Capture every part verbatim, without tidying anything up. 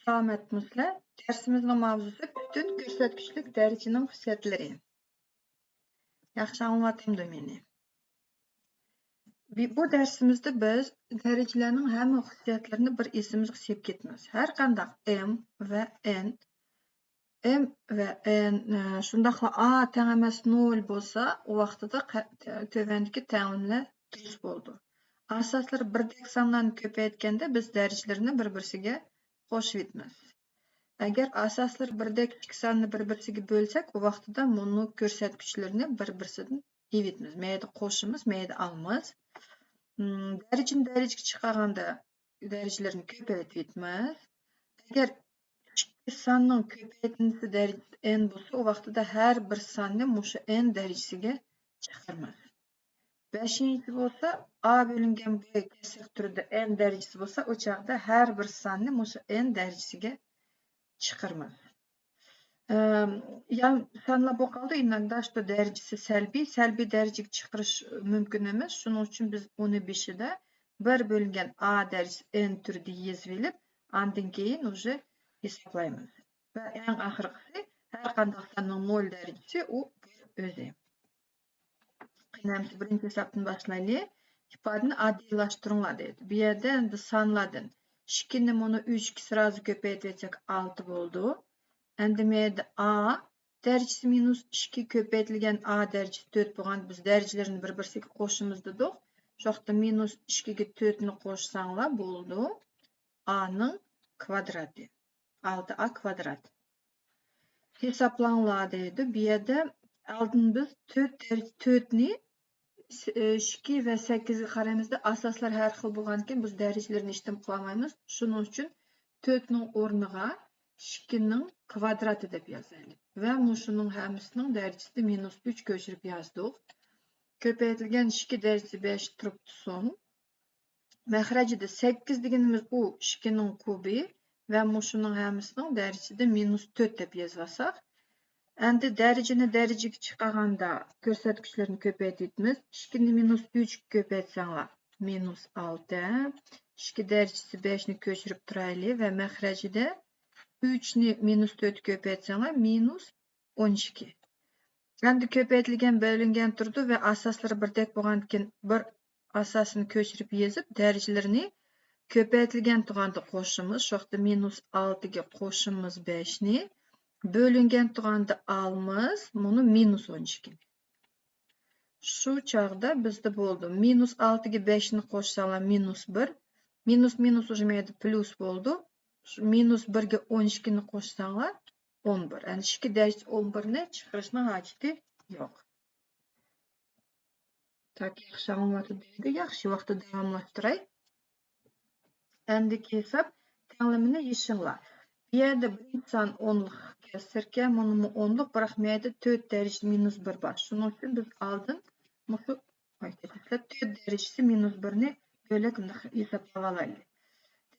سالامەتمۇسىلەر؟ دەرسىمىزنىڭ ماۋزۇسى پۈتۈن كۆرسەتكۈچلۈك دەرىجىنىڭ خۇسۇسىيەتلىرى. ياخشى ئاڭلىۋاتامدۇ مېنى؟ بى-، بۇ دەرسىمىزدە بىز دەرىجىلەرنىڭ ھەممە خۇسۇسىيەتلىرىنى بىر ئېسىمىزگە سېلىپ كېتىمىز. ھەر قانداق ئېم ۋە ئېن، ئېم ۋە ئېن، ئە، شۇنداقلا ئا تەڭ ئەمەس نول بولسا، ئۇ ۋاقتىدا قە-، تۆۋەندىكى تەڭلىمىلەر دۇرۇس بولىدۇ. ئاساسلىرى بىردەك سانلارنى كۆپەيتكەندە بىز دەرىجىلىرىنى بىر-بىرسىگە قوشۇۋېتىمىز. ئەگەر ئاساسلىرى بىردەك ئىككى ساننى بىر-بىرسىگە بۆلسەك، ئۇ ۋاقتىدا مۇنۇ كۆرسەتكۈچلىرىنى بىر-بىرسىدىن ئېلىۋېتىمىز. مەيدە قوشىمىز، مەيدە ئالىمىز. مم، دەرىجىنى دەرىجىگە چىقارغاندا دەرىجىلىرىنى كۆپەيتىۋېتىمىز. ئەگەر ئىككى ساننىڭ كۆپەيتمىسى دەرىجىسى ئېن بولسا، ئۇ ۋاقتىدا ھەر بىر ساننى مۇشۇ ئېن دەرىجىسىگە چىقىرىمىز. بەشىنچىسى بولسا، ئا بۆلۈنگەن بى كەسىر تۈرىدە ئېن دەرىجىسى بولسا، ئۇ چاغدا ھەر بىر ساننى مۇشۇ ئېن دەرىجىسىگە چىقىرىمىز. ئەم، يا سانلار بولۇپ قالدى، ئىننەگداشتا دەرىجىسى سەلبىي، سەلبىي دەرىجىگە چىقىرىش مۇمكىن ئەمەس. شۇنىڭ ئۈچۈن بىز ئۇنى بېشىدا بىر بۆلۈنگەن ئا دەرىجىسى ئېن تۈرىدە يېزىۋېلىپ، ئاندىن كېيىن ئۇژې ھېسابلايمىز. ۋە ئەڭ ئاخىرقىسى، ھەر قانداق ساننىڭ نول دەرىجىسى ئۇ بىر ئۆزى. قېنى ئەمدى بىرىنچى ھېسابتىن باشلايلى. ئىپادىنى ئاددىيلاشتۇرۇڭلار دەيدۇ. بۇ يەردە ئەمدى سانلاردىن ئىككىنى مۇنۇ ئۈچكە سرازۇ كۆپەيتىۋەتسەك ئالتە بولىدۇ. ئەمدى مەيدە ئا دەرىجىسى مىنۇس ئىككى كۆپەيتىلگەن ئا دەرىجىسى تۆت بولغان، بىز دەرىجىلىرىنى بىر-بىرسىگە قوشىمىز دېدۇق. شۇ ۋاقىتتا مىنۇس ئىككىگە تۆتنى قوشساڭلار بولىدۇ. ئانىڭ كۋادراتى. ئالتە ئا كۋادرات. ھېسابلاڭلار دەيدۇ. بۇ يەردە ئالدىن بىز تۆت دەرىجە، تۆتنى، ئىككى ۋە سەككىزگە قارايمىزدا، ئاساسلار ھەر خىل بولغاندىكىن بىز دەرىجىلىرىنى ھېچنېمە قىلالمايمىز. شۇنىڭ ئۈچۈن تۆتنىڭ ئورنىغا ئىككىنىڭ كۋادراتى دەپ يازايلى. ۋە مۇشۇنىڭ ھەممىسىنىڭ دەرىجىسىنى مىنۇس ئۈچ كۆچۈرۈپ يازدۇق. كۆپەيتىلگەن ئىككى دەرىجىسى بەش تۇرۇپتۇ سوڭ. مەخرەجىدە سەككىز دېگىنىمىز ئۇ ئىككىنىڭ كۇبى ۋە مۇشۇنىڭ ھەممىسىنىڭ دەرىجىسىدە مىنۇس تۆت دەپ يېزىۋالساق. ئەمدى دەرىجىنى دەرىجىگە چىقارغاندا كۆرسەتكۈچلىرىنى كۆپەيتىۋېتىمىز. ئىككىنى مىنۇس ئۈچكە كۆپەيتسەڭلار، مىنۇس ئالتە. ئىككى دەرىجىسى بەشنى كۆچۈرۈپ تۇرايلى ۋە مەخرەجىدە ئۈچنى مىنۇس تۆتكە كۆپەيتسەڭلار، مىنۇس ئون ئىككى. ئەمدى كۆپەيتىلگەن بۆلۈنگەن تۇرىدۇ ۋە ئاساسلىرى بىردەك بولغاندىكىن بىر ئاساسىنى كۆچۈرۈپ يېزىپ، دەرىجىلىرىنى كۆپەيتىلگەن تۇغاندا قوشىمىز. شۇ ۋاقىتتا مىنۇس ئالتىگە قوشىمىز بەشنى. بۆلۈنگەن تۇغاندا ئالىمىز، مۇنۇ مىنۇس ئون ئىككى. شۇ چاغدا بىزدە بولدى. مىنۇس ئالتىگە بەشنى قوشساڭلار، مىنۇس بىر. مىنۇس مىنۇس ئۇژې مەيدە پليۇس بولدى. شۇ مىنۇس بىرگە ئون ئىككىنى قوشساڭلار، ئون بىر. يەنى ئىككى دەرىجىسى ئون بىرنى چىقىرىشنىڭ ھاجىتى يوق. تاكى ياخشى ئاڭلىنىۋاتىدۇ دەيدۇ. ياخشى، ۋاقىتتا داۋاملاشتۇراي. ئەمدىكى ھېساب تەڭلىمىنى يېشىڭلار. بۇ يەردە بىرىنچى سان ئونلۇق كەسىركەن، مۇنىمۇ ئونلۇق، بىراق مەيدە تۆت دەرىجىسى مىنۇس بىر بار. شۇنىڭ ئۈچۈن بىز ئالدىن مۇشۇ، ئاي، كەچۈرۈڭلار، تۆت دەرىجىسى مىنۇس بىرنى بۆلەك مۇنداق ھېسابلاۋالايلى.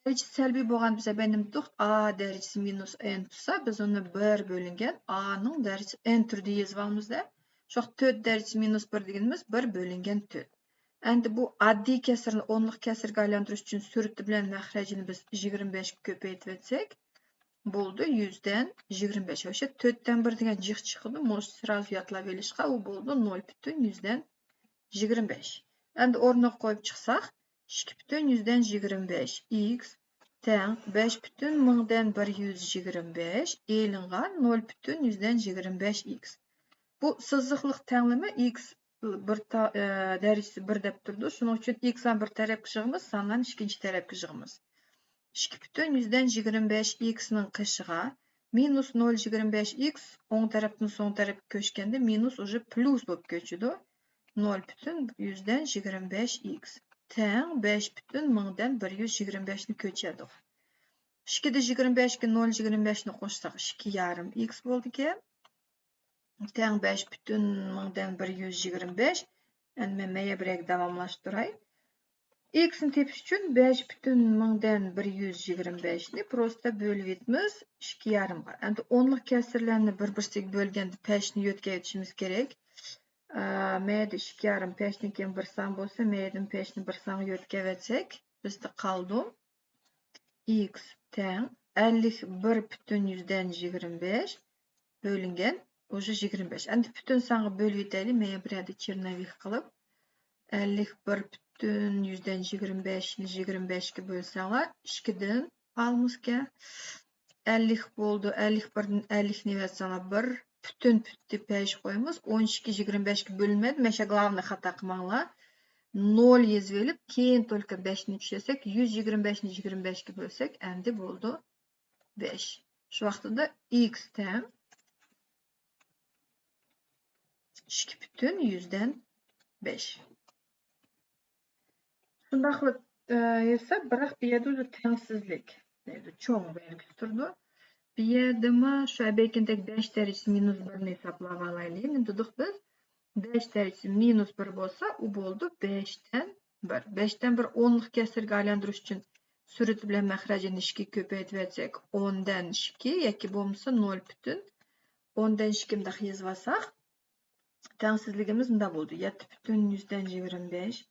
دەرىجىسى سەلبىي بولغان بىز ئەبەنىم تۇق، ئا دەرىجىسى مىنۇس ئېن تۇرسا، بىز ئۇنى بىر بۆلۈنگەن ئانىڭ دەرىجىسى ئېن تۈرىدە يېزىۋالىمىز-دە. شۇ ۋاقىت تۆت دەرىجىسى مىنۇس بىر دېگىنىمىز بىر بۆلۈنگەن تۆت. ئەمدى بۇ ئاددىي كەسىرنى ئونلۇق كەسىرگە ئايلاندۇرۇش ئۈچۈن سۈرىتى بىلەن مەخرەجىنى بىز يىگىرمە بەشكە كۆپەيتىۋەتسەك، بولدى، يۈزدىن يىگىرمە بەش. ئاشۇ تۆتتىن بىر دېگەن جىق چىقىدۇ، مۇشۇ سرازۇ يادلاۋېلىشقا، ئۇ بولدى نول پۈتۈن يۈزدىن يىگىرمە بەش. ئەمدى ئورنىغا قويۇپ چىقساق، ئىككى پۈتۈن يۈزدىن يىگىرمە بەش ئىكس تەڭ بەش پۈتۈن مىڭدىن بىر يۈز يىگىرمە بەش ئېلىنغان نول پۈتۈن يۈزدىن يىگىرمە بەش ئىكس. بۇ سىزىقلىق تەڭلىمە ئىكس بىر تا-، ئە، دەرىجىسى بىر دەپ تۇرىدۇ. شۇنىڭ ئۈچۈن ئىكسلارنى بىر تەرەپكە يىغىمىز، سانلارنى ئىككىنچى تەرەپكە يىغىمىز. ئىككى پۈتۈن يۈزدىن يىگىرمە بەش ئىكسنىڭ قېشىغا مىنۇس نول يىگىرمە بەش ئىكس ئوڭ تەرەپتىن سول تەرەپكە كۆچكەندە مىنۇس ئۇژې پليۇس بولۇپ كۆچىدۇ. نول پۈتۈن يۈزدىن يىگىرمە بەش ئىكس تەڭ بەش پۈتۈن مىڭدىن بىر يۈز يىگىرمە بەشنى كۆچۈردۇق. ئىككىدە يىگىرمە بەشكە نول يىگىرمە بەشنى قوشساق، ئىككى يارىم ئىكس بولىدىكەن. تەڭ بەش پۈتۈن مىڭدىن بىر يۈز يىگىرمە بەش. ئەمدى مەن مەيە بىرەك داۋاملاشتۇراي. ئىكسنى تېپىش ئۈچۈن بەش پۈتۈن مىڭدىن بىر يۈز يىگىرمە بەشنى پروستا بۆلۈۋېتىمىز ئىككى يارىمغا. ئەمدى ئونلۇق كەسىرلەرنى بىر-بىرسىگە بۆلگەندە پەشنى يۆتكەۋېتىشىمىز كېرەك. ئا، مەيدە ئىككى يارىم پەشتىن كېيىن بىر سان بولسا، مەيدىن پەشنى بىر سانغا يۆتكەۋەتسەك، بىزدە قالدى ئىكس تەڭ ئەللىك بىر پۈتۈن يۈزدىن يىگىرمە بەش بۆلۈنگەن، ئۇژې يىگىرمە بەش. ئەمدى پۈتۈن سانغا بۆلۈۋېتەيلى، مەيە بىر يەردە چېرنوۋىك قىلىپ. ئەللىك بىر پۈتۈن يۈزدىن يىگىرمە بەشنى يىگىرمە بەشكە بۆلسەڭلار، ئىككىدىن ئالىمىزكەن. ئەللىك بولدى، ئەللىك بىردىن ئەللىكنى ئەۋەتسەڭلار، بىر پۈتۈن پۈتتى، بەش قويىمىز. ئون ئىككى يىگىرمە بەشكە بۆلۈنمەيدۇ، مەشە گلوۋنىي خاتا قىلماڭلار. نول يېزىۋېلىپ، كېيىن تولكا بەشنى چۈشۈرسەك، يۈز يىگىرمە بەشنى يىگىرمە بەشكە بۆلسەك، ئەمدى بولدى بەش. شۇ ۋاقتىدا ئىكس تەڭ ئىككى پۈتۈن يۈزدىن بەش. شۇنداقلا، ئە، يازسا، بىراق بۇ يەردە ئۆزى تەڭسىزلىك دەيدۇ، چوڭ بەلگىسى تۇرىدۇ. بۇ يەردىمۇ شۇ ئەبەكىندەك بەش دەرىجىسى مىنۇس بىرنى ھېسابلاۋالايلى. نېمە دېدۇق بىز؟ بەش دەرىجىسى مىنۇس بىر بولسا، ئۇ بولىدۇ بەشتىن بىر. بەشتىن بىر ئونلۇق كەسىرگە ئايلاندۇرۇش ئۈچۈن سۈرىتى بىلەن مەخرەجنى ئىككىگە كۆپەيتىۋەتسەك، ئوندىن ئىككى ياكى بولمىسا نول پۈتۈن ئوندىن ئىككى مۇنداق يېزىۋالساق، تەڭسىزلىكىمىز مۇنداق بولدى. يەتتە پۈتۈن يۈزدىن يىگىرمە بەش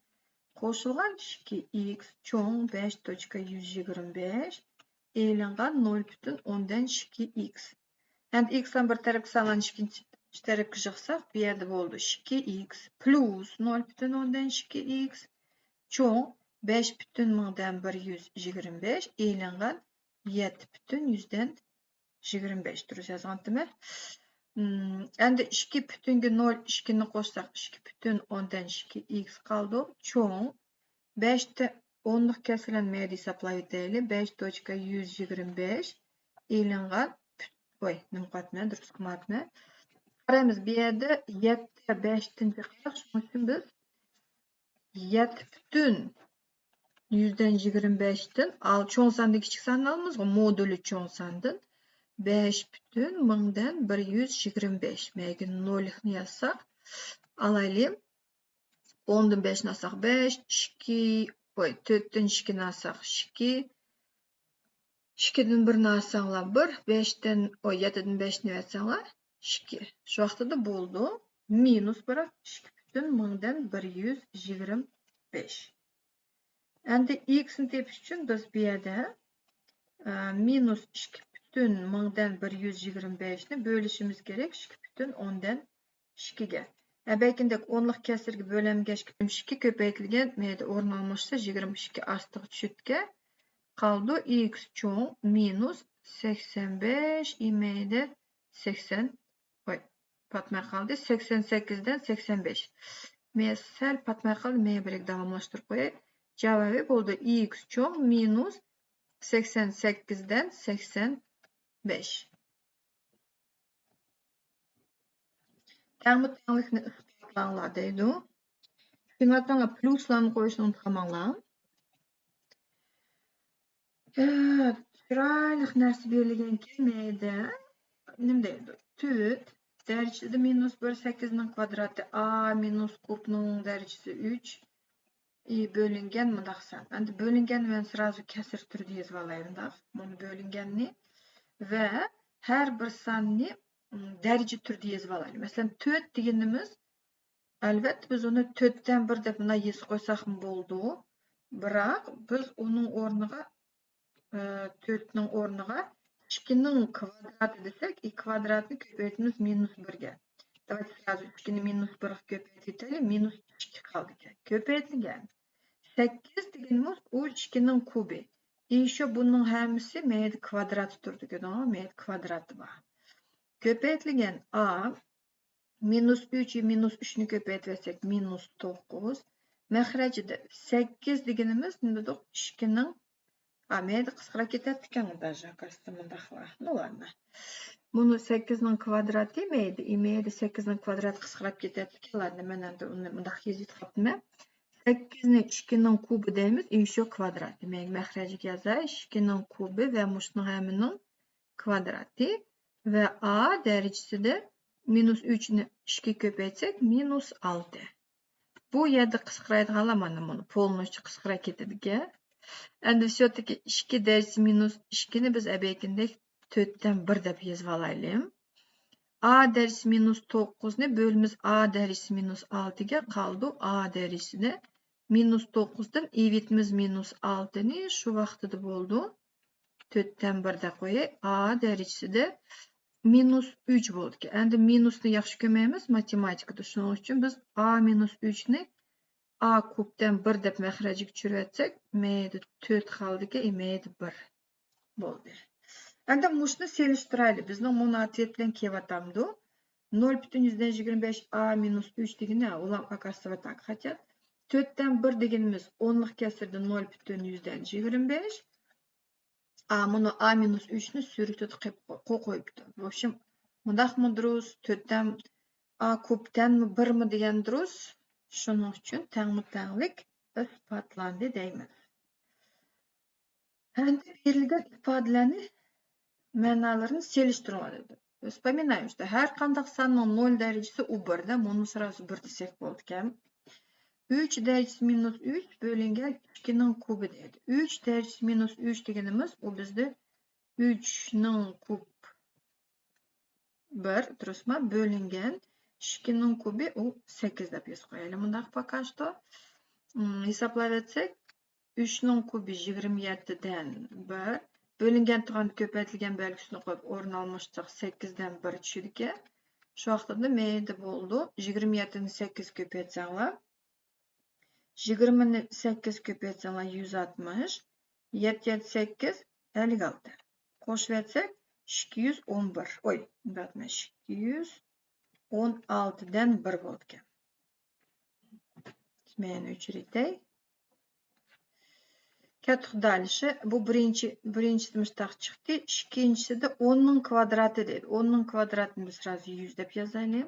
قوشۇلغان ئىككى ئىكس چوڭ بەش توچكا يۈز يىگىرمە بەش ئېلىنغان نول پۈتۈن ئوندىن ئىككى ئىكس. ئەمدى ئىكسلارنى بىر تەرەپكە سالغان، ئىككىنچى تەرەپكە يىغساق، بۇ يەردە بولدى ئىككى ئىكس پلۇس نول پۈتۈن ئوندىن ئىككى ئىكس چوڭ بەش پۈتۈن مىڭدىن بىر يۈز يىگىرمە بەش ئېلىنغان يەتتە پۈتۈن يۈزدىن يىگىرمە بەش، دۇرۇس يازغانتىمەن. ئەمدى ئىككى پۈتۈنگە نول ئىككىنى قوشساق، ئىككى پۈتۈن ئوندىن ئىككى ئىكس قالدۇق. چوڭ بەشتە ئونلۇق كەسىرلەرنى مەيدە ھېسابلاۋېتەيلى. بەش توچكا يۈز يىگىرمە بەش ئېلىنغان، ۋاي، نېمە قىلىۋاتىمەن، دۇرۇس قىلماپتىمەن. قارايمىز، بۇ يەردە يەتتە بەشتىن جىقراق، شۇنىڭ ئۈچۈن بىز يەتتە پۈتۈن يۈزدىن يىگىرمە بەشتىن ئال، چوڭ ساندىن كىچىك ساننى ئالىمىزغۇ، مودۇلى چوڭ ساندىن. بەش پۈتۈن مىڭدىن بىر يۈز يىگىرمە بەش. مەيگە نوللۇقنى يازساق، ئالايلى. ئوندىن بەشنى ئالساق، بەش، ئىككى، ۋاي، تۆتتىن ئىككىنى ئالساق، ئىككى، ئىككىدىن بىرنى ئالساڭلار، بىر، بەشتىن، ئوي، يەتتىدىن بەشنى ئەۋەتسەڭلار، ئىككى. شۇ ۋاقتىدا بولدى مىنۇس بىر، ئىككى پۈتۈن مىڭدىن بىر يۈز يىگىرمە بەش. ئەمدى ئىكسنى تېپىش ئۈچۈن بىز بۇ يەردە، ئە، مىنۇس ئىككى پۈتۈن مىڭدىن بىر يۈز يىگىرمە بەشنى بۆلۈشىمىز كېرەك ئىككى پۈتۈن ئوندىن ئىككىگە. ئەبەكىندەك ئونلۇق كەسىرگە بۆلەمگەچ ئىككى كۆپەيتىلگەن، مەيدە ئورۇن ئالماشسا يىگىرمە ئىككى ئاستىغا چۈشۈتكە قالدى. ئىكس چوڭ مىنۇس سەكسەن بەش، ئىمەيدە سەكسەن، ۋاي، پاتماي قالدى. سەكسەن سەككىزدىن سەكسەن بەش. مەن سەل پاتماي قالدى، مەن بىرەك داۋاملاشتۇرۇپ قوياي. جاۋابى بولدى ئىكس چوڭ مىنۇس سەكسەن سەككىزدىن سەكسەن بەش. تەڭمۇ تەڭلىكنى ئىسپاتلاڭلار دەيدۇ. شۇنىڭغا پلۇسلارنى قويۇشنى ئۇنتۇپ قالماڭلار. ئە، چىرايلىق نەرسە بېرىلگەنكەن مەيدە. نېمە دەيدۇ؟ تۆت دەرىجىسىدە مىنۇس بىر، سەككىزنىڭ كۋادراتى، ئا مىنۇس كۇبنىڭ دەرىجىسى ئۈچ. ئى بۆلۈنگەن مۇنداق سان. ئەمدى بۆلۈنگەننى مەن سرازۇ كەسىر تۈردە يېزىۋالاي مۇنداق. مۇنى بۆلۈنگەننى ۋە ھەر بىر ساننى، م، دەرىجە تۈردە يېزىۋالايلى. مەسىلەن، تۆت دېگىنىمىز، ئەلۋەتتە، بىز ئۇنى تۆتتىن بىر دەپ مۇنداق يېزىپ قويساقمۇ بولىدۇ. بىراق بىز ئۇنىڭ ئورنىغا، ئە، تۆتنىڭ ئورنىغا ئىككىنىڭ كۋادراتى دېسەك، ئىككى كۋادراتنى كۆپەيتىمىز مىنۇس بىرگە. داۋايتى سرازۇ ئىككىنى مىنۇس بىرگە كۆپەيتىۋېتەيلى، مىنۇس ئىككى قالدىكەن. كۆپەيتىلگەن. سەككىز دېگىنىمىز ئۇ ئىككىنىڭ كۇبى. ئىشۇ بۇنىڭ ھەممىسى مەيدە كۋادراتى تۇرىدۇ، كۆردۈڭلارمۇ؟ مەيدە كۋادراتى بار. كۆپەيتىلگەن ئا مىنۇس ئۈچ، مىنۇس ئۈچنى كۆپەيتىۋەتسەك، مىنۇس توققۇز. مەخرەجدە سەككىز دېگىنىمىز نېمە دېدۇق؟ ئىككىنىڭ، ئا، مەيدە قىسقىراپ كېتەتتىكەن، داژاكاستا مۇنداقلا. نۇ، ۋاننا. بۇنى سەككىزنىڭ كۋادراتى مەيدە، ئى، مەيدە سەككىزنىڭ كۋادراتى قىسقىراپ كېتەتتىكەن، ۋاننا. مەن ئەمدى ئۇنى مۇنداق يېزىپ قاپتىمەن. سەككىزنى ئىككىنىڭ كۇبى دەيمىز، ئى، شۇ كۋادراتى. مەيدە مەخرەجگە يازاي، ئىككىنىڭ كۇبى ۋە مۇشۇنىڭ ھەممىنىڭ كۋادراتى ۋە ئا دەرىجىسىدە مىنۇس ئۈچنى ئىككىگە كۆپەيتسەك، مىنۇس ئالتە. بۇ يەردە قىسقىرايدىغانلار مانا مۇنى، پولنوچتى قىسقىراپ كېتىدىكەن. ئەمدى всё-таки ئىككى دەرىجىسى مىنۇس ئىككىنى بىز ئەبەكىندەك تۆتتىن بىر دەپ يېزىۋالايلى. ئا دەرىجىسى مىنۇس توققۇزنى بۆلىمىز ئا دەرىجىسى مىنۇس ئالتىگە، قالدى ئا دەرىجىسىدە مىنۇس توققۇزدىن ئېلىۋېتىمىز مىنۇس ئالتىنى، شۇ ۋاقتىدا بولدى تۆتتىن بىر دەپ قوياي. ئا دەرىجىسىدە مىنۇس ئۈچ بولدىكەن. ئەمدى مىنۇسنى ياخشى كۆرمەيمىز ماتېماتىكىدا. شۇنىڭ ئۈچۈن بىز ئا مىنۇس ئۈچنى ئا كۇبتىن بىر دەپ مەخرەجگە چۈشۈرۈۋەتسەك، مەيدە تۆت قالدىكەن، ئى، مەيدە بىر بولدى. ئەمدى مۇشۇنى سېلىشتۇرايلى. بىزنىڭ مۇناسىۋەت بىلەن كېلىۋاتامدۇ؟ نۆل پۈتۈن يۈزدىن يىگىرمە بەش ئا مىنۇس ئۈچ دېگىنى، ئۇلار ئاكاسىۋاتاك خاچات. تۆتتىن بىر دېگىنىمىز ئونلۇق كەسىردە نۆل پۈتۈن يۈزدىن يىگىرمە بەش. ئا، مۇنۇ ئا مىنۇس ئۈچنى سۈرىتىدە قىلىپ قو-، قويۇپتۇ. ۋوبشېم، مۇنداقمۇ دۇرۇس، تۆتتىن ئا كۇبتەنمۇ بىرمۇ دېگەن دۇرۇس. شۇنىڭ ئۈچۈن تەڭمۇ تەڭلىك ئىسپاتلاندى دەيمىز. ئەمدى بېرىلگەن ئىپادىلەرنى مەنالىرىنى سېلىشتۇرۇڭ دېدى. Вспоминаем, что ھەر قانداق ساننىڭ نۆل دەرىجىسى ئۇ بىردە، مۇنى سرازۇ بىر دېسەك بولىدىكەن. ئۈچ دەرىجىسى مىنۇس ئۈچ بۆلۈنگەن ئىككىنىڭ كۇبى دەيدۇ. ئۈچ دەرىجىسى مىنۇس ئۈچ دېگىنىمىز ئۇ بىزدە ئۈچنىڭ كۇب بىر، دۇرۇسما؟ بۆلۈنگەن ئىككىنىڭ كۇبى ئۇ سەككىز دەپ يېزىپ قويايلى. مۇنداق пока что. ئىم، ھېسابلاۋەتسەك، ئۈچنىڭ كۇبى يىگىرمە يەتتىدىن بىر. بۆلۈنگەن تۇغان كۆپەيتىلگەن بەلگىسىنى قويۇپ ئورۇن ئالماشتۇرساق سەككىزدىن بىر چۈشىدىكەن. شۇ ۋاقىتتا مەيدە بولىدۇ. يىگىرمە يەتتىنى سەككىز كۆپەيتسەڭلار، يىگىرمىنى سەككىز كۆپەيتسەڭلار يۈز ئاتمىش، يەتتە يەتتە سەككىز ئەللىك ئالتە. قوشۇۋەتسەك ئىككى يۈز ئون بىر. ئوي، ئىككى يۈز ئون ئالتىدىن بىر بولىدىكەن. مەن ئۆچۈرۈۋېتەي. كەتتۇق دالىشى. بۇ بىرىنچى، بىرىنچىسى مۇشتاق چىقتى. ئىككىنچىسىدە ئوننىڭ كۋادراتى دەيدۇ. ئوننىڭ كۋادراتىنى بىز رازى يۈز دەپ يازايلى.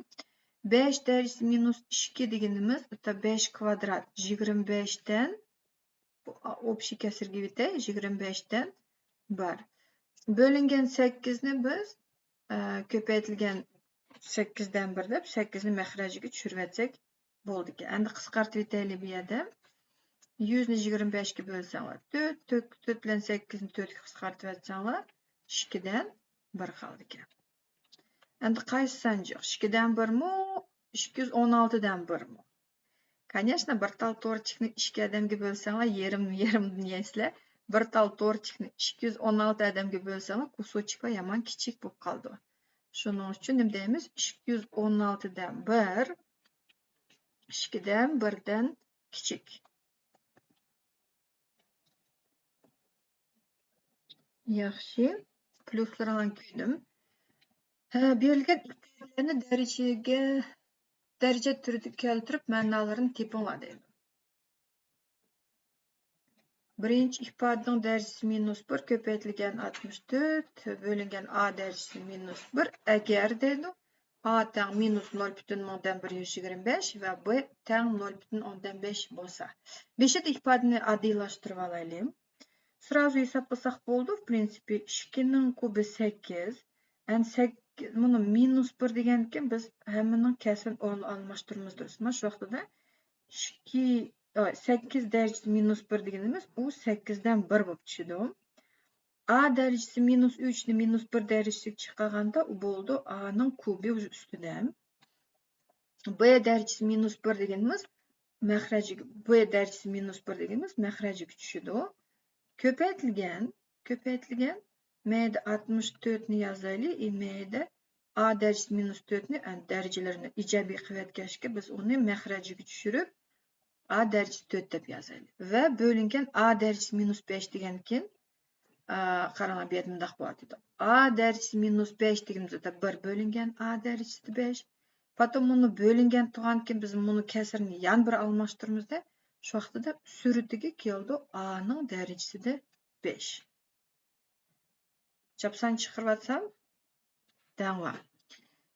بەش دەرىجىسى مىنۇس ئىككى دېگىنىمىز، بۇ بەش كۋادرات يىگىرمە بەشتىن، بۇ ئوبشىي كەسىرگە ئۆتەي، يىگىرمە بەشتىن بىر. بۆلۈنگەن سەككىزنى بىز، ئە، كۆپەيتىلگەن سەككىزدىن بىر دەپ، سەككىزنى مەخرەجگە چۈشۈرۈۋەتسەك بولىدىكەن. ئەمدى قىسقارتىۋېتەيلى بۇ يەردە. يۈزنى يىگىرمە بەشكە بۆلسەڭلار، تۆت، تۆت، تۆت بىلەن سەككىزنى تۆتكە قىسقارتىۋەتسەڭلار، ئىككىدىن بىر قالىدىكەن. ئەمدى قايسى سان جىق؟ ئىككىدىن بىرمۇ، ئىككى يۈز ئون ئالتىدىن بىرمۇ؟ كانېشنا، بىر تال تورتىكنى ئىككى ئادەمگە بۆلسەڭلار، يېرىم، يېرىمدىن يەيسىلەر. بىر تال تورتىكنى ئىككى يۈز ئون ئالتە ئادەمگە بۆلسەڭلار، كۇسوچىكلار يامان كىچىك بولۇپ قالىدۇ. شۇنىڭ ئۈچۈن نېمە دەيمىز؟ ئىككى يۈز ئون ئالتىدىن بىر، ئىككىدىن بىردىن كىچىك. ياخشى، پليۇسلىرىڭلارنى كۆردۈم. ھە، بېرىلگەن ئىپادىلەرنى دەرىجىگە، دەرىجە تۈرىدە كەلتۈرۈپ، مەنالىرىنى تېپىڭلار دەيدۇ. بىرىنچى ئىپادىنىڭ دەرىجىسى مىنۇس بىر كۆپەيتىلگەن ئاتمىش تۆت بۆلۈنگەن ئا دەرىجىسى مىنۇس بىر، ئەگەر دەيدۇ، ئا تەڭ مىنۇس نۆل پۈتۈن مىڭدىن بىر يۈز يىگىرمە بەش ۋە ب تەڭ نۆل پۈتۈن ئوندىن بەش بولسا. بېشىدا ئىپادىنى ئاددىيلاشتۇرۇۋالايلى. سرازۇ ھېسابلىساق بولىدۇ، в принципе، ئىككىنىڭ كۇبى سەككىز. ئەن سەك-، مۇنۇ مىنۇس بىر دېگەنكىن بىز ھەممىنىڭ كەسرىنى ئورنىنى ئالماشتۇرىمىز، دۇرۇسما؟ شۇ ۋاقتىدا ئىككى، ئا، سەككىز دەرىجىسى مىنۇس بىر دېگىنىمىز ئۇ سەككىزدىن بىر بولۇپ چۈشىدۇ. ئا دەرىجىسى مىنۇس ئۈچنى مىنۇس بىر دەرىجىسىگە چىقارغاندا، ئۇ بولىدۇ ئانىڭ كۇبى ئۈستىدە. ب دەرىجىسى مىنۇس بىر دېگىنىمىز مەخرەجگە، ب دەرىجىسى مىنۇس بىر دېگىنىمىز مەخرەجگە چۈشىدۇ. كۆپەيتىلگەن، كۆپەيتىلگەن مەيدە ئاتمىش تۆتنى يازايلى، ئى مەيدە ئا دەرىجىسى مىنۇس تۆتنى، ئەن دەرىجىلىرىنى ئىجابىي قىلىۋەتكەچكە، بىز ئۇنى مەخرەجگە چۈشۈرۈپ، ئا دەرىجىسى تۆت دەپ يازايلى. ۋە بۆلۈنگەن ئا دەرىجىسى مىنۇس بەش دېگەنكىن، ئا، قاراڭلار، بۇ يەردە مۇنداق بولۇۋاتىدۇ. ئا دەرىجىسى مىنۇس بەش دېگىنىمىزدە بىر بۆلۈنگەن ئا دەرىجىسى بەش. پاتوم مۇنۇ بۆلۈنگەن تۇغانكىن، بىز مۇنۇ كەسرىنى يەنە بىر ئالماشتۇرىمىزدە، شۇ ۋاقتىدا سۈرىتىگە كېلىدۇ ئانىڭ دەرىجىسىدە بەش. چاپسان چىقىرىۋاتسام، دەڭلار.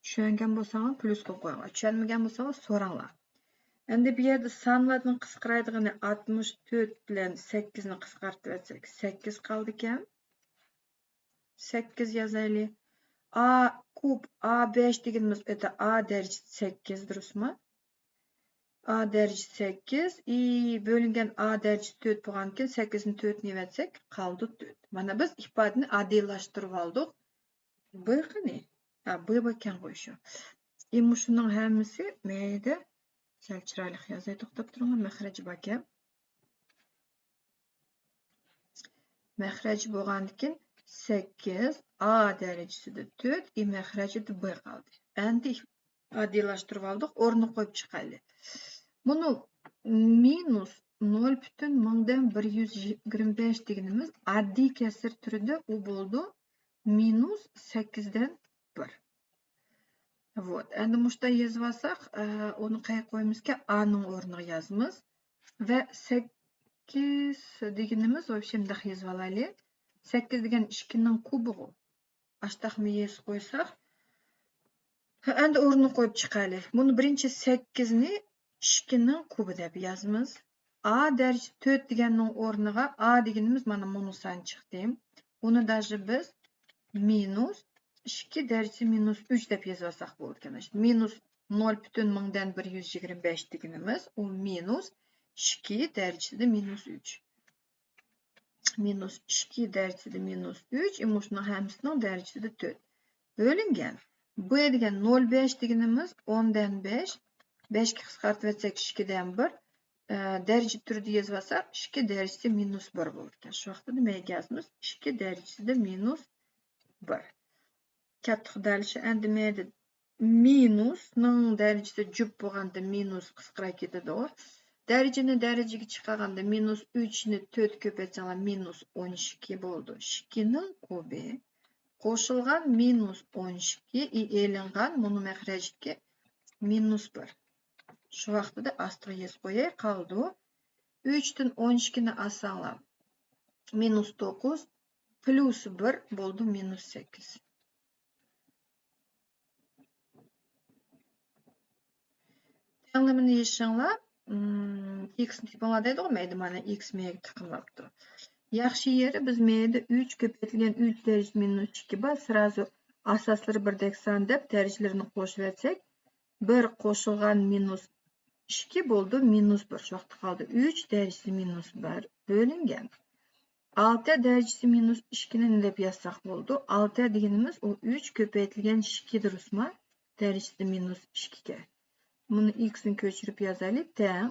چۈشەنگەن بولساڭلار، پليۇس قويۇپ قويۇڭلار. چۈشەنمىگەن بولساڭلار، سوراڭلار. ئەمدى بۇ يەردە سانلاردىن قىسقىرايدىغىنى ئاتمىش تۆت بىلەن سەككىزنى قىسقارتىۋەتسەك، سەككىز قالىدىكەن. سەككىز يازايلى. ئا كۇب، ئا بەش دېگىنىمىز ئۆتە ئا دەرىجىسى سەككىز، دۇرۇسمۇ؟ ئا دەرىجىسى سەككىز، ئى بۆلۈنگەن ئا دەرىجىسى تۆت بولغاندىكىن، سەككىزنى تۆتنى يېۋەتسەك، قالدى تۆت. مانا بىز ئىپادىنى ئاددىيلاشتۇرۇۋالدۇق. ب قېنى؟ ھە، ب باركەن غوي شۇ. ئى مۇشۇنىڭ ھەممىسى مەيدە. سەل چىرايلىق يازاي، توختاپ تۇرۇڭلار، مەخرەجى باركەن. مەخرەج بولغاندىكىن، سەككىز، ئا دەرىجىسىدە تۆت، ئى مەخرەجىدە ب قالدى. ئەمدى ئاددىيلاشتۇرۇۋالدۇق، ئورنىغا قويۇپ چىقايلى. بۇنى مىنۇس نۆل پۈتۈن مىڭدىن بىر يۈز يىگىرمە بەش دېگىنىمىز ئاددىي كەسىر تۈرىدە ئۇ بولىدۇ، مىنۇس سەككىزدىن بىر. Вот. ئەمدى مۇشۇنداق يېزىۋالساق، ئە، ئۇنى قەيەرگە قويىمىزكەن؟ ئانىڭ ئورنىغا يازىمىز. ۋە سەككىز دېگىنىمىز، ۋوبشېم، مۇنداق يېزىۋالايلى. سەككىز دېگەن ئىككىنىڭ كۇبىغۇ. ئاشتاقمۇ يېزىپ قويساق. ھە، ئەمدى ئورنىغا قويۇپ چىقايلى. بۇنى بىرىنچى سەككىزنى ئىككىنىڭ كۇبى دەپ يازىمىز. ئا دەرىجىسى تۆت دېگەننىڭ ئورنىغا ئا دېگىنىمىز مانا مۇنۇ سان چىقتى. ئۇنى داژى بىز مىنۇس ئىككى دەرىجىسى مىنۇس ئۈچ دەپ يېزىۋالساق بولىدىكەن. مىنۇس نۆل پۈتۈن مىڭدىن بىر يۈز يىگىرمە بەش دېگىنىمىز، ئۇ مىنۇس ئىككى دەرىجىسىدە مىنۇس ئۈچ. مىنۇس ئىككى دەرىجىسىدە مىنۇس ئۈچ، ئى، مۇشۇنىڭ ھەممىسىنىڭ دەرىجىسىدە تۆت. بۆلۈنگەن. ب دېگەن نۆل بەش دېگىنىمىز ئوندىن بەش، بەشكە قىسقارتىۋەتسەك ئىككىدىن بىر، ئە، دەرىجە تۈرىدە يېزىۋالساق ئىككى دەرىجىسى مىنۇس بىر بولىدىكەن. شۇ ۋاقىتتا نېمە يازىمىز؟ ئىككى دەرىجىسىدە مىنۇس بىر. كەتتۇق دەل شۇ ئەندىمەيدە. مىنۇسنىڭ دەرىجىسى جۈپ بولغاندا مىنۇس قىسقىراپ كېتىدۇ. دەرىجىنى دەرىجىگە چىقارغاندا مىنۇس ئۈچنى تۆت كۆپەيتسەڭلار مىنۇس ئون ئىككى بولىدۇ. ئىككىنىڭ كۇبى قوشۇلغان مىنۇس ئون ئىككى، ئى، ئېلىنغان مۇنۇ مەخرەجدىكى مىنۇس بىر. شۇ ۋاقتىدا ئاستىغا يېزىپ قوياي، قالدى. ئۈچتىن ئون ئىككىنى ئالساڭلار مىنۇس توققۇز، پلۇس بىر بولىدۇ مىنۇس سەككىز. تەڭلىمىنى يېشىڭلار، ئىكسنى تېپىڭلار دەيدىغۇ، مەيدە مانا ئىكس مەيگە تىقىملاپتۇ. ياخشى يېرى بىز مەيدە ئۈچ كۆپەيتىلگەن ئۈچ دەرىجىسى مىنۇس ئىككى بار، سرازۇ ئاساسلىرى بىردەك سان دەپ دەرىجىلىرىنى قوشۇۋەتسەك، بىر قوشۇلغان مىنۇس ئىككى بولىدۇ، مىنۇس بىر. شۇ ۋاقىتتا قالدى ئۈچ دەرىجىسى مىنۇس بىر بۆلۈنگەن ئالتە دەرىجىسى مىنۇس ئىككىنى نېمە دەپ يازساق بولىدۇ؟ ئالتە دېگىنىمىز ئۇ ئۈچ كۆپەيتىلگەن ئىككى دۇرۇسما؟ دەرىجىسى مىنۇس ئىككىگە. بۇنى ئىكسنى كۆچۈرۈپ يازايلى. تەڭ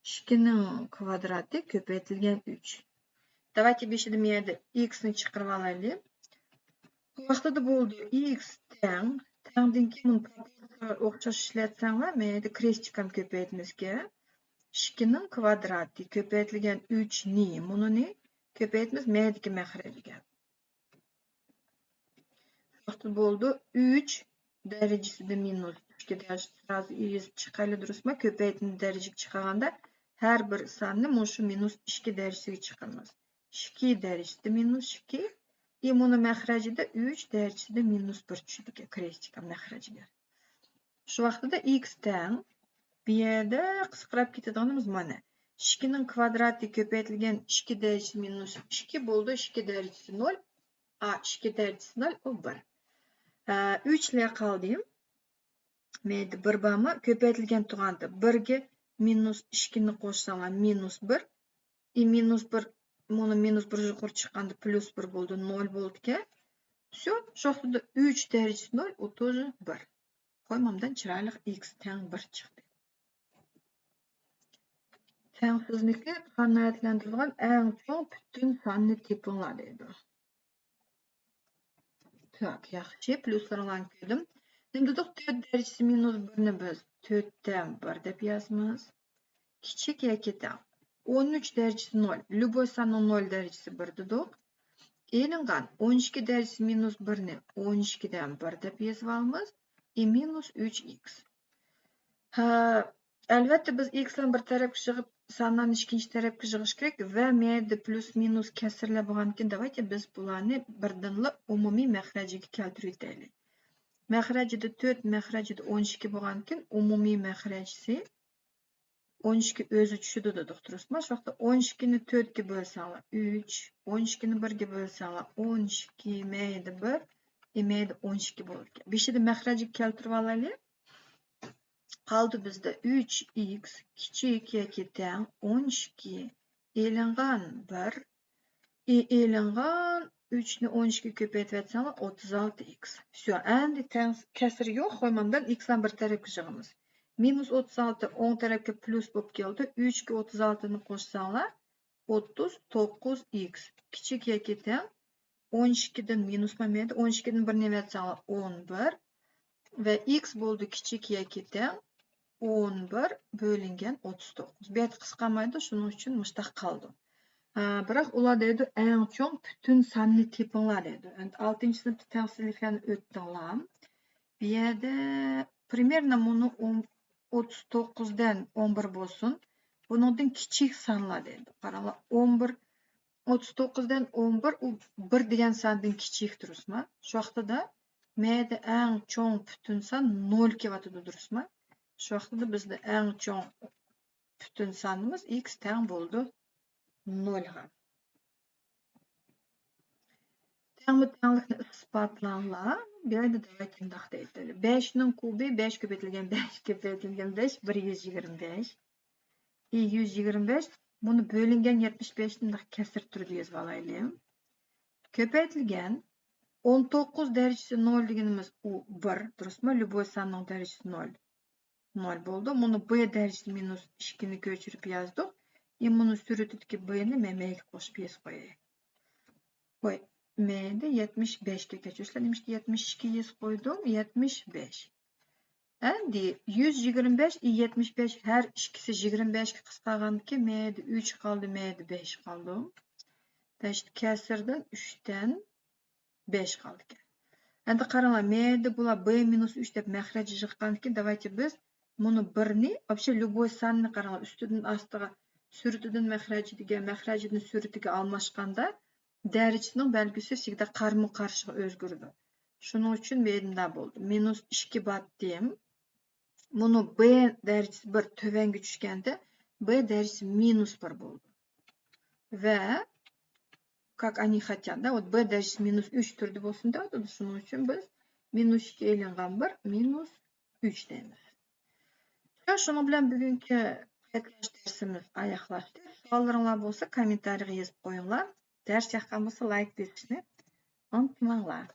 ئىككىنىڭ كۋادراتى كۆپەيتىلگەن ئۈچ. داۋايتى بېشىدا مۇ يەردە ئىكسنى چىقىرىۋالايلى. بۇ ۋاقتىدا بولدى ئىكس تەڭ، تەڭدىن كېيىن بۇنى پروپورتكىغا ئوخشاش ئىشلەتسەڭلار، مەيدە كرېستىكام كۆپەيتمىزكە. ئىككىنىڭ كۋادراتى كۆپەيتىلگەن ئۈچ نى، مۇنۇنى كۆپەيتمىز مەيدىكى مەخرەجگە. شۇ ۋاقىتتا بولدى ئۈچ دەرىجىسىدە مىنۇس ئىككى دەرىجىسى، سرازۇ يېزىپ چىقايلى، دۇرۇسما؟ كۆپەيتمىنى دەرىجىگە چىقارغاندا ھەر بىر ساننى مۇشۇ مىنۇس ئىككى دەرىجىسىگە چىقىرىمىز. ئىككى دەرىجىسىدە مىنۇس ئىككى. ئى، مۇنۇ مەخرەجىدە ئۈچ دەرىجىسىدە مىنۇس بىر چۈشىدىكەن، كرېستىكام مەخرەجىگە. شۇ ۋاقتىدا ئىكس تەڭ، بۇ يەردە قىسقىراپ كېتىدىغىنىمىز مانا. ئىككىنىڭ كۋادراتى كۆپەيتىلگەن ئىككى دەرىجىسى مىنۇس ئىككى بولدى، ئىككى دەرىجىسى نۆل، ئا ئىككى دەرىجىسى نۆل، ئۇ بىر. ئە، ئۈچ لە قالدى. مەيدە بىر بارمۇ؟ كۆپەيتىلگەن تۇغاندا بىرگە مىنۇس ئىككىنى قوشساڭلار مىنۇس بىر. ئى مىنۇس بىر، مۇنۇ مىنۇس بىر يۇقىرى چىققاندا پلۇس بىر بولدى، نۆل بولدىكەن. Всё، شۇ ۋاقتىدا ئۈچ دەرىجىسى نۆل، ئۇ توزى بىر. قويمامدىن چىرايلىق ئىكس تەڭ بىر چىقتى. تەڭسىزلىكنى قانائەتلەندۈرىدىغان ئەڭ چوڭ پۈتۈن ساننى تېپىڭلار دەيدۇ. تاك، ياخشى، پلۇسلىرىڭلارنى كۆردۈم. نېمە دېدۇق؟ تۆت دەرىجىسى مىنۇس بىرنى بىز تۆتتىن بىر دەپ يازىمىز. كىچىك ياكى تەڭ. ئون ئۈچ دەرىجىسى نۆل. ليۇبوي ساننىڭ نۆل دەرىجىسى بىر دېدۇق. ئېلىنغان ئون ئىككى دەرىجىسى مىنۇس بىرنى ئون ئىككىدىن بىر دەپ يېزىۋالىمىز. ئى مىنۇس ئۈچ ئىكس. ھە، ئەلۋەتتە، بىز ئىكسلارنى بىر تەرەپكە يىغىپ، سانلارنى ئىككىنچى تەرەپكە يىغىش كېرەك ۋە مەيدە پلۇس مىنۇس كەسىرلەر بولغاندىكىن، داۋايتى بىز بۇلارنى بىردىنلا ئومۇمىي مەخرەجىگە كەلتۈرۈۋېتەيلى. مەخرەجىدە تۆت، مەخرەجىدە ئون ئىككى بولغاندىكىن، ئومۇمىي مەخرەجىسى ئون ئىككى ئۆزى چۈشىدۇ دېدۇق، دۇرۇسمۇ؟ شۇ ۋاقىتتا ئون ئىككىنى تۆتكە بۆلسەڭلار ئۈچ، ئون ئىككىنى بىرگە بۆلسەڭلار ئون ئىككى، مەيدە بىر، ئى مەيدە ئون ئىككى بولىدىكەن. بېشىدا مەخرەجگە كەلتۈرۈۋالايلى. قالدى بىزدە ئۈچ ئىكس كىچىك ياكى تەڭ ئون ئىككى، ئېلىنغان بىر، ئى ئېلىنغان ئۈچنى ئون ئىككىگە كۆپەيتىۋەتسەڭلار ئوتتۇز ئالتە ئىكس. Всё، ئەمدى تەڭ كەسرى يوق، قويمامدىن ئىكسلارنى بىر تەرەپكە يىغىمىز. مىنۇس ئوتتۇز ئالتە ئوڭ تەرەپكە پلۇس بولۇپ كېلىدۇ. ئۈچكە ئوتتۇز ئالتىنى قوشساڭلار، ئوتتۇز توققۇز ئىكس كىچىك ياكى تەڭ ئون ئىككىدىن مىنۇسما مەيدە، ئون ئىككىدىن بىرنى ئەۋەتسەڭلار، ئون بىر. ۋە ئىكس بولدى كىچىك ياكى تەڭ ئون بىر بۆلۈنگەن ئوتتۇز توققۇز. بۇ يەردە قىسقارمايدۇ، شۇنىڭ ئۈچۈن مۇشتاق قالىدۇ. ھە، بىراق ئۇلار دەيدۇ، ئەڭ چوڭ پۈتۈن ساننى تېپىڭلار دەيدۇ. ئەمدى ئالتىنچى سىنىپتا تەڭسىزلىكلەرنى ئۆتتۈڭلار. بۇ يەردە پرىمېرنا مۇنۇ ئون، ئوتتۇز توققۇزدىن ئون بىر بولسۇن. بۇنىڭدىن كىچىك سانلار دەيدۇ. قاراڭلار، ئون بىر، ئوتتۇز توققۇزدىن ئون بىر، ئۇ بىر دېگەن ساندىن كىچىك، دۇرۇسما؟ شۇ ۋاقتىدا مەيدە ئەڭ چوڭ پۈتۈن سان نول كېلىۋاتىدۇ، دۇرۇسما؟ شۇ ۋاقتىدا بىزدە ئەڭ چوڭ پۈتۈن سانىمىز ئىكس تەڭ بولىدۇ نولغا. تەڭمۇ تەڭلىكنى ئىسپاتلاڭلار. بۇ يەردە دەۋەتكەنداق دەيدۇ. بەشنىڭ كۇبى، بەش كۆپەيتىلگەن بەش كۆپەيتىلگەن بەش، بىر يۈز يىگىرمە بەش. ئى، يۈز يىگىرمە بەش. بۇنى بۆلۈنگەن يەتمىش بەشنى مۇنداق كەسىر تۈرىدە يېزىپ ئالايلى. كۆپەيتىلگەن ئون توققۇز دەرىجىسى نول دېگىنىمىز ئۇ بىر، دۇرۇسمۇ؟ ليۇبوي ساننىڭ دەرىجىسى نول. نول بولدى. مۇنى بى دەرىجىسى مىنۇس ئىككىنى كۆچۈرۈپ يازدۇق. ئى، مۇنى سۈرىتىدىكى بىنى مەن مەيگە قوشۇپ يېزىپ قوياي. قوي، مەيدە يەتمىش بەشكە كەچۈرسىلەر. نېمىشقا يەتمىش ئىككى يېزىپ قويدۇم؟ يەتمىش بەش. ئەمدى يۈز يىگىرمە بەش، ئى، يەتمىش بەش، ھەر ئىككىسى يىگىرمە بەشكە قىسقارغاندىكىن مەيدە ئۈچ قالدى، مەيدە بەش قالدى. بەش كەسىردىن ئۈچتىن بەش قالدىكەن. ئەمدى قاراڭلار، مەيدە بۇلار بى مىنۇس ئۈچ دەپ مەخرەج يىغقاندىكىن، داۋايچە بىز مۇنۇ بىرنى، ۋاپشې ليۇبوي ساننى قاراڭلار، ئۈستىدىن ئاستىغا، سۈرىتىدىن مەخرەجىگە، مەخرەجىدىن سۈرىتىگە ئالماشقاندا، دەرىجىسىنىڭ بەلگىسى سىگدە قارمۇ قارشىغا ئۆزگىرىدۇ. شۇنىڭ ئۈچۈن مەيدە مۇنداق بولدى. مىنۇس ئىككى باتتىم. مۇنۇ بى دەرىجىسى بىر تۆۋەنگە چۈشكەندە، بى دەرىجىسى مىنۇس بىر بولدى. ۋە как они хотят، да، вот بى دەرىجىسى مىنۇس ئۈچ تۈردە بولسۇن دەۋاتىدۇ. شۇنىڭ ئۈچۈن بىز مىنۇس ئىككى ئېلىنغان بىر مىنۇس ئۈچ دەيمىز. شۇنىڭ بىلەن بۈگۈنكى قەيتلەش دەرسىمىز ئاياغلاشتى. سوئاللىرىڭلار بولسا كوممېنتارىيغا يېزىپ قويۇڭلار. دەرس ياققان بولسا لايك بېسىشنى ئۇنتۇماڭلار.